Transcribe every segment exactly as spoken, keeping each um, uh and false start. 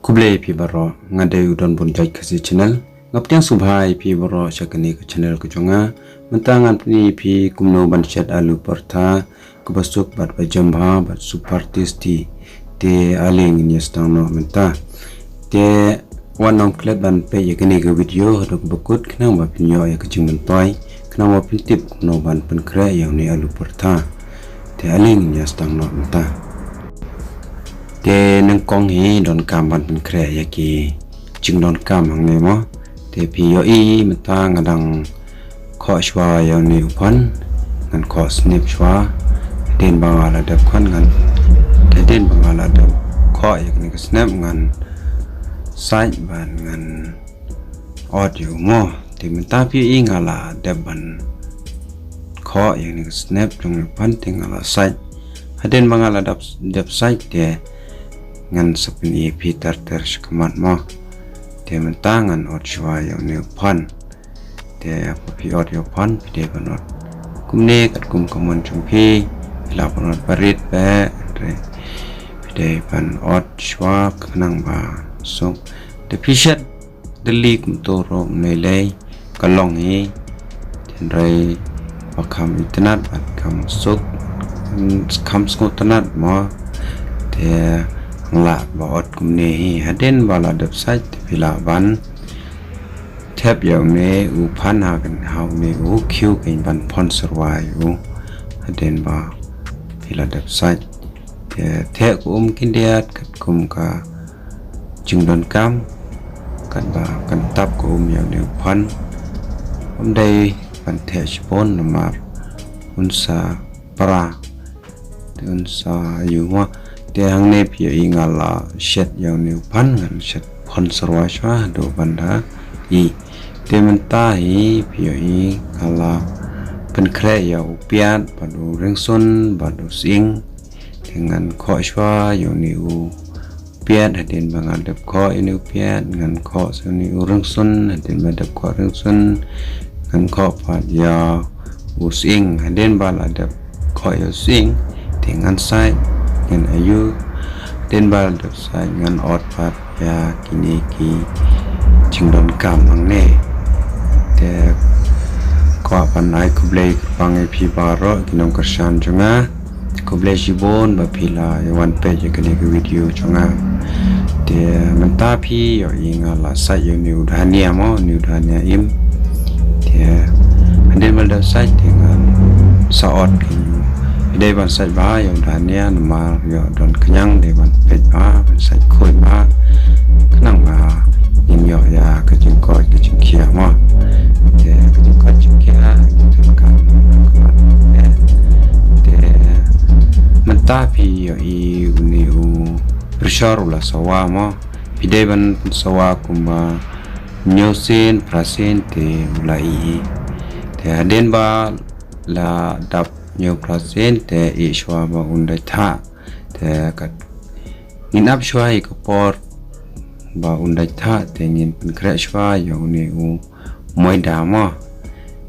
Khublei phi baroh, nga dei u Don Bun Jait Khasi Channel. Nga pdiang sngewbha ïa phi baroh sha kane ka channel ka jong nga. Mynta ngan pyni ïa phi kumno ban shet alu paratha kaba suk bad ba jem bha bad super tasty. Te ale ngin ïa sdang noh mynta. Te wat nym klet ban peit ïa kane ka video haduh kaba kut khnang ba phin ïoh ïa ka jingmyntoi, khnang ba phin tip kumno ban pynkhreh ïa une alu paratha. Te ale ngin ïa sdang noh mynta. Te nyngkong hi donkam ban pynkhreh ïa ki jingdonkam hangne mo. Te phi ïohi mynta nga dang khoh shuwa ïa une u phon, ngan khoh snep shuwa. Hadien ba nga la dep khoh ngan, hadien ba nga la dep khoh ïa kane ka snep ngan sait bad ngan ot ïa u mo. Te mynta phi ïohi nga la dep ban khoh ïa kane ka snep jong u phon te nga la sait. Hadien ba nga la dep, dep sait te ngan sa pyni ïa phi ter ter shakhmat mo. Te mynta ngan ot shuwa ïa une u phon. Te haba phi ot ïa u phon phi dei ban ot kumne katkum ka mon jong phi. Phi lah ban ot barit bha, hynrei phi dei ban ot shuwa khnang ba suk. Te phi shet deli kumto ruh ym lei lei, ka long hi. Hynrei ba kham itynnad bad kham suk, kham sngewtynnad mo. Te nga lah ba ot kumne hi. Hadien ba la dep sait te phi lah ban thep ïa une u phon ha kane, ha une u khiew keiñ ban phon syrwa ïa u. Hadien ba phi la dep sait te theh ka um khyndiat katkum ka jingdonkam, katba kan tap ka um ïa une u phon. Ym dei ban theh shibun namar un sa pra, te un sa ïoh mo. Te hangne phi ïohi nga la shet ïa une u phon, ngan shet phon syrwa shuwa haduh ban da ih. Te mynta hi phi ïohi nga la pynkhreh ïa u piat bad u rynsun bad u sying. Te ngan khoh shuwa ïa une u piat, hadien ba nga dep khoh ïa une u piat ngan khoh shuwa ïa une u rynsun, hadien ba dep khoh rynsun ngan khoh pat ïa u sying. Hadien ba la dep khoh ïa u sying te ngan sait, ngan ayu. Hadien ba la dep sait ngan ot pat ïa kine ki jingdonkam hangne. Te kwah ban ai khublei kyrpang ïa phi baroh ki nongkyrshan jong nga. Khublei shibun ba phi la ïa wan peit ïa kane ka video jong nga. Te mynta phi ïohi nga la sait ïa une u dhania mo, une u dhania im. Te hadien ba la dep sait te ngan sa ot keiñ. Phi dei ban sait bha ïa u dhania namar ïoh don khñiang, dei ban peit bha, ban sait khuid bha. Khnang ba ngin ïoh ïa ka jingkoit ka jingkhiah mo. Te ka jingkoit jingkhiah te ka, te mynta phi ïohi une u pyrshor u la sawa mo. Phi dei ban pynsawa kumba hynñiew sien, phra sien te u la ih. Te hadien ba la dap hynñiew phra sien te ih shuwa ba un dei thah. Te kat ngin ap shuwa ïa ka por ba un dei thah te ngin pynkhreh shuwa ïa une u moida mo.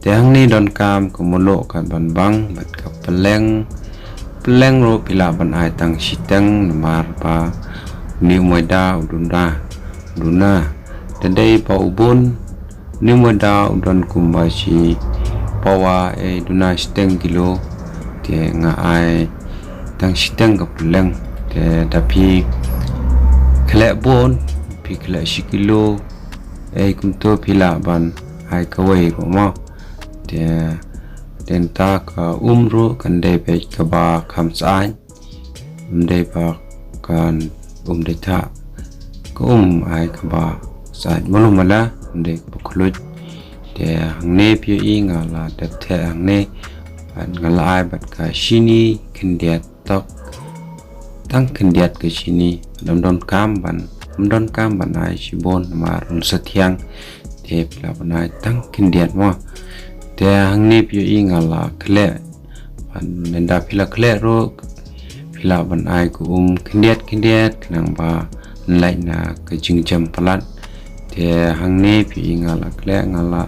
Te hangne donkam ka mluh kat ban bang bad ka pylleng. Pylleng ruh phi lah ban ai tang shiteng namar ba une u moida u duna, duna. Te dei ba u bun, une u moida u don kumba shi pawa, eh, duna shiteng kilo. Te nga ai tang shiteng ka pylleng. Te da phi khleh bun, phi khleh shi kilo, eh, kumto phi lah ban ai kawei ruh mo. Te, te nangta ka um ruh kan dei beit kaba kham syaid. Ym dei ba kan um dei thah. Ka um ai kaba syaid malu mala, ym dei kaba khluit. Te hangne phi ïohi nga la dep theh hangne. Bad nga la ai bad ka shini khyndiat tok. Tang khyndiat ka shini. Ym donkam ban, ym donkam ban ai shibun namar un sa thiang. Te phi lah ban ai tang khyndiat mo. Te hangne phi ïohi nga la khleh. Bad lada phi la khleh ruh phi lah ban ai ka um khyndiat khyndiat khnang ba yn lait na ka jingjem palat. Te hangne phi ïohi nga la khleh, nga la,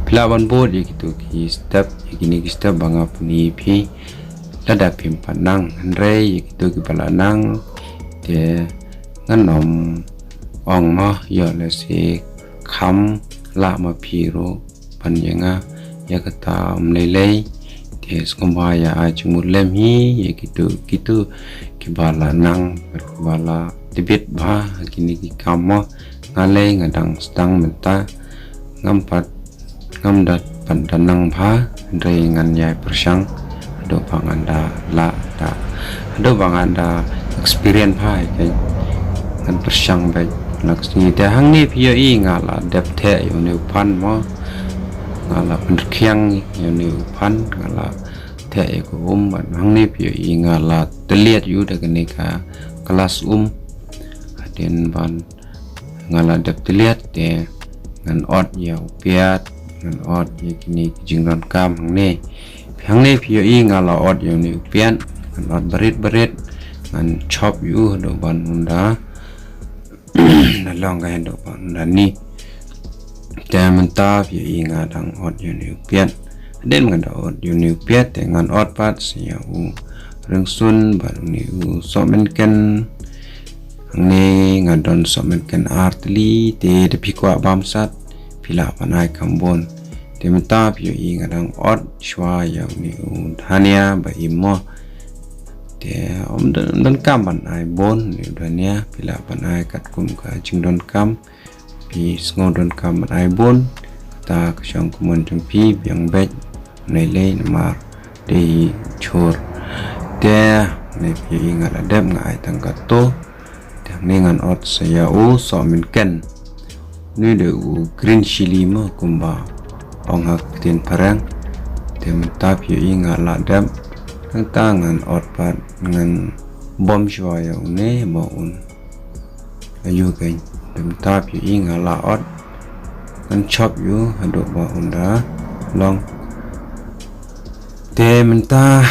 phi lah ban bud ïa kito ki step, ïa kine ki step ba nga pyni ïa phi lada phim pat nang. Hynrei ïa kito kiba la nang te ngan ym ong mo, ïoh lehse kham lah ma phi ruh ban ïa nga ïa kata, ym lei lei. Te sngewbha ïa ai jingmut lem hi ïa kitu kitu kiba la nang bad kiba la tbit bha ha kine ki kam mo. Nga lei nga dang sdang mynta, ngam pat ngam da pat da nang bha, hynrei ngan ïai pyrshang haduh ba ngan da lah da, haduh ba ngan da experience bha ïa ka, ngan pyrshang beit. La ka sngi te hangne phi ïohi nga la dep theh ïa une u phan mo, nga la pynrkhiang ïa une u phan, nga la theh ïa ka um, bad hangne phi ïohi nga la tylliat ïa u da kane ka glass um. Hadien ban nga la dep tylliat te ngan ot ïa u piat, ngan ot ïa kine ki jingdonkam hangne. Hangne phi ïohi nga la ot ïa une u piat, ngan ot barit barit, ngan chop ïa u haduh ban un da na long ka haduh ban un da ni. Te mynta phi ïohi nga dang ot ïa une u piat. Hadien nga da ot ïa une u piat te ngan ot pat sa ïa u rynsun bad une u sohmynken. Hangne nga don sohmynken ar tylli, te da phi kwah bamsat phi lah ban ai kham bun. Te mynta phi ïohi nga dang ot shuwa ïa une u dhania ba im mo. Te ym don, ym donkam ban ai bun une u dhania, phi lah ban ai katkum ka jingdonkam. Phi sngew donkam ban ai bun, kata ka shong kumne jong phi, biang beit, ym lei lei namar dei hi jhur. Te hangne phi ïohi nga la dep, nga ai tang katto. Te hangne ngan ot sa ïa u sohmynken. Une dei u green chilli mo kumba ong ha ka ktien phareng. Te mynta phi ïohi nga la dep, nangta ngan ot pat, ngan bom shuwa ïa une ba un, aïu keiñ. Te mynta phi ïohi nga la ot, ngan chop ïa u haduh ba un da long. Te mynta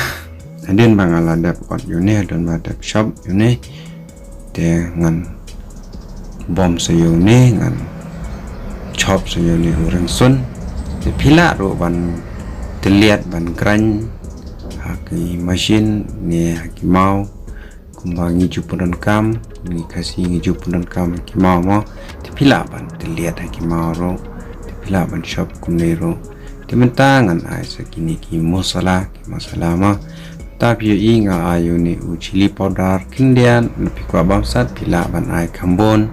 hadien ba nga la dep ot ïa une, hadien ba dep chop ïa une, te ngan bom sa ïa une, ngan chop sa ïa une u rynsun. Te phi lah ruh ban tylliat, ban grind ha ki machine ne ha ki maw, kumba ngi ju pyndonkam, ngi Khasi ngi ju pyndonkam ha ki maw mo. Te phi lah ban tylliat ha ki maw ruh, te phi lah ban chop kumne ruh. Te mynta ngan ai sa kine ki masala, ki masala mo. Mynta phi ïohi nga ai ïa une u chilli powder khyndiat, lada phi kwah bamsat phi lah ban ai kham bun.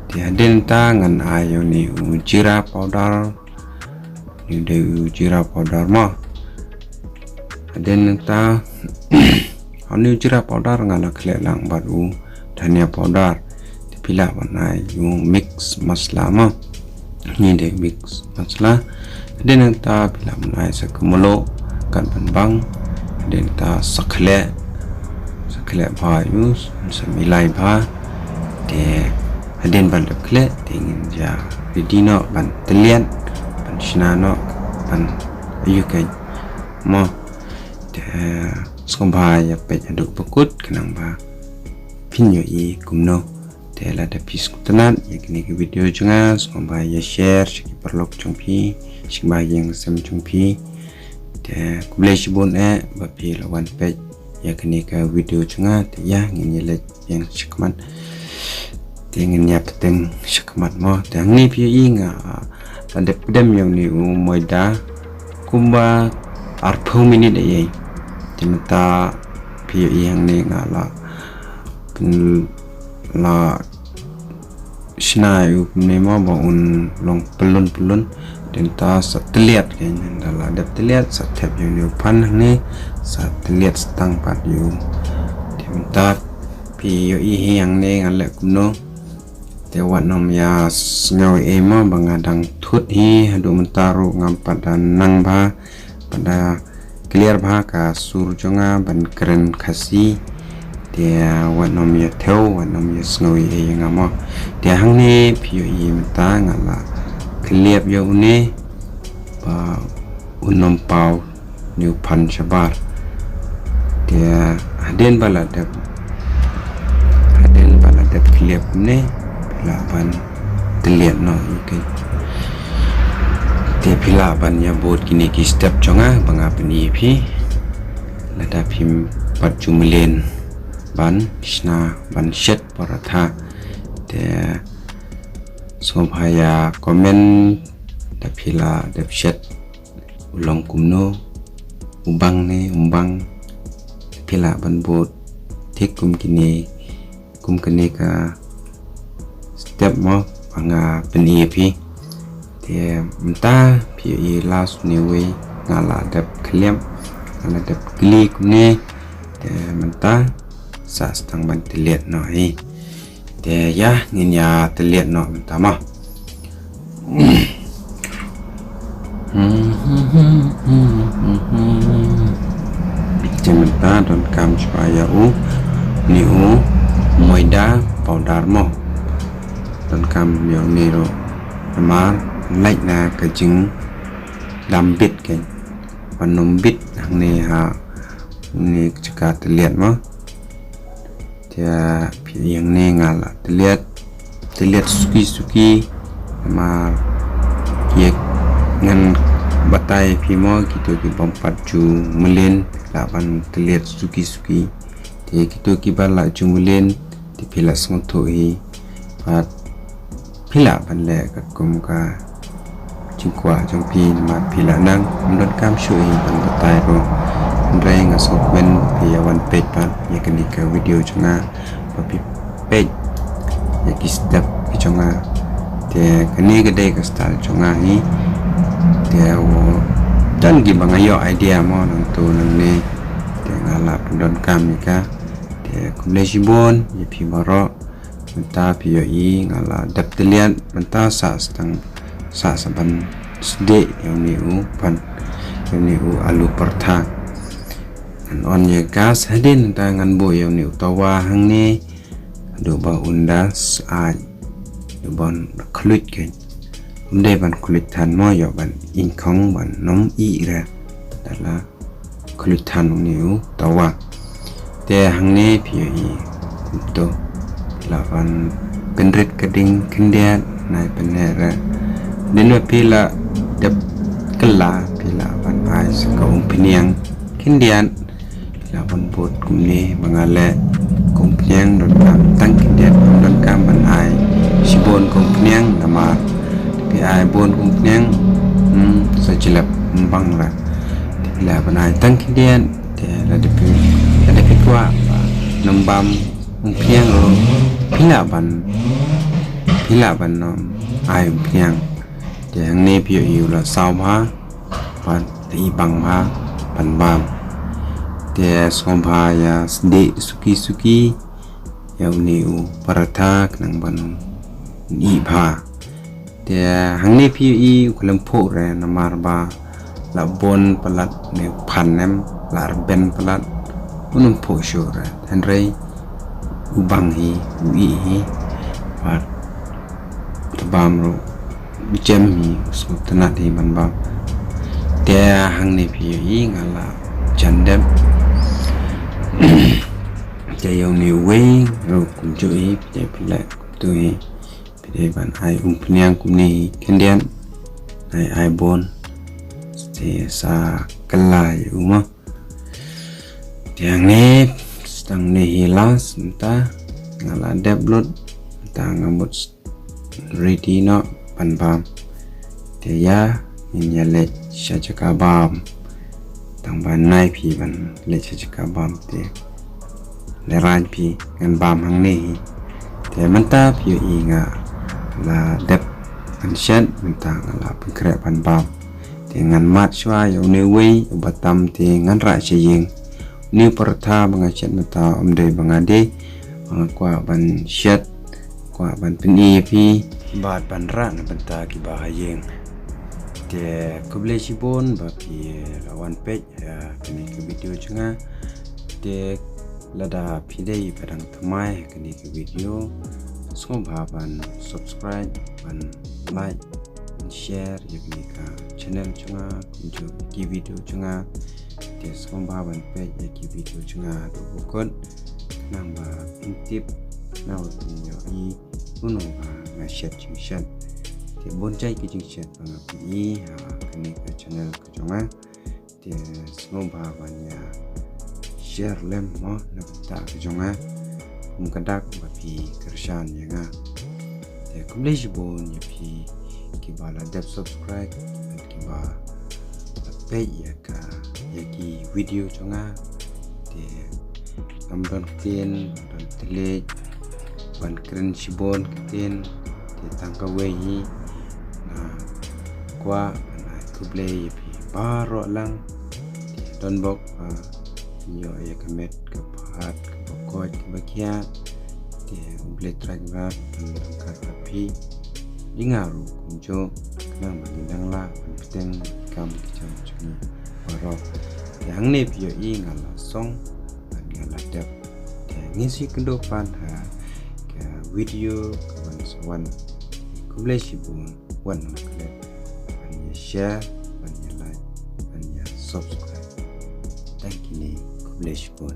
Te hadien nangta ngan ai ïa une u jeera powder, une u dei u jeera powder mo. Hadien nangta ha une u jeera powder nga la khleh lang bad u dhania powder. Te phi lah ban ai ïa u mix masala mo. Une dei mix masala. Hadien nangta phi lah ban ai sa ka mluh kat ban bang. Hadien nangta sa khleh, sa khleh bha ïa u, sa milai bha. Te hadien ban dep khleh te ngin ïa ready noh ban tylliat, ban shna noh, ban aïu keiñ mo. Te sngewbha ïa peit haduh ba kut khnang ba phin ïohi kumno. Te lada phi sngewtynnat ïa kane ka video jong nga, sngewbha ïa share sha ki paralok jong phi, sha ki ba ïing sem jong phi. Te khublei shibun eh ba phi la wan peit ïa kane ka video jong nga. Te ïa ngin ïa leit ïeng shakhmat. Te ngin ïa bteng shakhmat mo. Te hangne phi ïohi nga la dep kdem ïa une u maida kumba arphew minit ïa. Te mynta phi ïohi hangne nga la pyn, la shna ïa u kumne mo ba un long pyllun pyllun. Te mynta sa tylliat keiñ, ynda la dep tylliat sa thep ïa une u phan hangne, sa tylliat sa tang pat ïa u. Te mynta phi ïohi hi hangne nga leh kumno. Te wat nym ïa sngew ei mo ba nga dang thut hi, haduh mynta ruh ngam pat da nang bha, pat da clear bha ka sur jong nga ban kren Khasi. Te wat nym ïa thew, wat nym ïa sngew ei ïa nga mo. Te hangne phi ïohi mynta nga la khyllep ïa une ba un nym paw une u phan shabar. Te hadien ba la dep, hadien ba la dep khyllep kumne, phi lah ban tylliat noh ïa u keiñ. Te phi lah ban ïa bud kine ki step jong nga ba nga pyni ïa phi. Lada phim pat ju mlien ban shna, ban shet paratha. Te Sngewbha ïa comment da phi la dep shet u long kumno, u bang ne um bang, phi lah ban bud thik kum kine, kum kane ka step mo ba nga pyni ïa phi. Te mynta phi ïohi last ne wei nga la dep khlem, nga la dep kli kumne. Te mynta sa stang ban tylliat noh hi. Te ïa ngin ïa tylliat noh mynta mo. Te mynta donkam shuwa ïa u ni u moida powder mo. Donkam ïa u ni ruh namar lait na ka jingdam bit kein. Ban nym bit hangne ha une ka jaka tylliat mo. Te phi ïa ngne nga la tylliat, tylliat suki suki. Namar ïa ngan batai phi mo kito ki bym pat ju mlien lah ban tylliat suki suki. Te kito ki ba lah ju mlien te phi lah sngewthuh hi. Pat phi lah ban leh katkum ka jingkwah jong phi namar phi lah nang, ym donkam shuh hi ban batai ruh. Hynrei nga sngewkmen phi ïa wan peit pat ïa kane ka video jong nga ba phi peit ïa ki step ki jong nga. Te kane ka dei ka style jong nga hi. Te u don ki ba nga ïoh idea mo nangto nangne. Te nga lah pyndonkam ïa ka. Te khublei shibun ïa phi baroh. Mynta phi ïohi nga la dep tylliat, mynta sa stang sa sa ban sdih ïa une u phan, ïa une u alu paratha. Ngan on ïa gas hadien mynta ngan buh ïa une u tawa hangne. Haduh ba un da syaid, haduh ba un khluit kein. Ym dei ban khluit than mo, ïoh ban ingkhong ban nym ih re. Da la khluit than une u tawa. Te hangne phi ïohi kumto. Lah ban pynrit ka ding khyndiat, nai pynheh re. Dei na phi lah dep kylla, phi lah ban ai sa ka umphniang khyndiat. Phi lah ban bud kumne ba nga leh ka umphniang donkam tang khyndiat, donkam ban ai shibun ka umphniang namar phi ai bun ka umphniang, hmm, sa jlep ym bang re. Te phi lah ban ai tang khyndiat, te lada phi, lada phi kwah ba nym bam umphniang ruh phi lah ban, phi lah ban nym ai umphniang. Te hangne phi ïohi u la saw bha, pat te i bang bha ban bam. Te sngewbha ïa sdih suki suki ïa une u paratha khnang ban ih bha. Te hangne phi ïohi u khlem phuh re namar ba la bun palat ne phan nem la rben palat, un ym phuh shuh re. Hynrei u bang hi, u ih hi. Pat te bam ruh u jem hi, u sngewtynnat hi ban bam. Te hangne phi ïohi nga la jan dep. Te ïa une uwei ruh kumjuh hi, te phi leh kumto hi. Phi dei ban ai umphniang kumne hi khyndiat. Ai, ai bun. Te sa kylla ïa u mo. Te hangne stang ne hi last mynta nga la dep lut mynta nga mut ready noh ban bam. Te ïa ngin ïa leit sha jaka bam. Tang ban nai phi ban leit sha jaka bam te lehrain phi ngan bam hangne hi. Te mynta phi ïohi nga la dep ban shet mynta nga la pynkhreh ban bam. Te ngan mad shuwa ïa une uwei uba tam te ngan rah sha ïing. Une u paratha ba nga shet mynta ym dei ba nga die, ba nga kwah ban shet, kwah ban pyni ïa phi bad ban rah na bynta kiba ha ïing. Te khublei shibun ba phi la wan peit ïa kane ka video jong nga. Te lada phi dei ba dang thymmai ha kane ka video, sngewbha ban subscribe, ban like, ban share ïa kane ka channel jong nga, kumjuh ki video jong nga. Te sngewbha ban peit ïa ki video jong nga haduh ba kut khnang ba phin tip, khnang ba phin ïohi uno ba nga shet jingshet. Te bun jait ki jingshet ba nga pyni ha kane ka channel ka jong nga. Te sngewbha ban ïa share lem mo na bynta ka jong nga. Kum ka dak ba phi kyrshan ïa nga. Te khublei shibun ïa phi kiba la dep subscribe bad kiba la peit ïa ka, ïa ki video jong nga. Te ngam don ktien, ngam don thylliej ban kren shibun ktien. Te tang kawei hi nga kwah ban ai khublei ïa phi baroh lang. Te don bok ba phin ïoh ïa ka met ka phad kaba koit kaba khiah. Te U Blei Trai Kynrad un ryngkat bad phi. Ïa nga ruh kumjuh, khnang ba ngin nang lah ban bteng ki kam ki jam jong ngi baroh. Te hangne phi ïohi nga la song bad nga la dep. Te ngin sa ïakynduh pat ha ka video kaban sa wan. Khublei shibun, wat nym klet ban ïa share, ban ïa like, ban ïa subscribe. Tang kine, khublei shibun.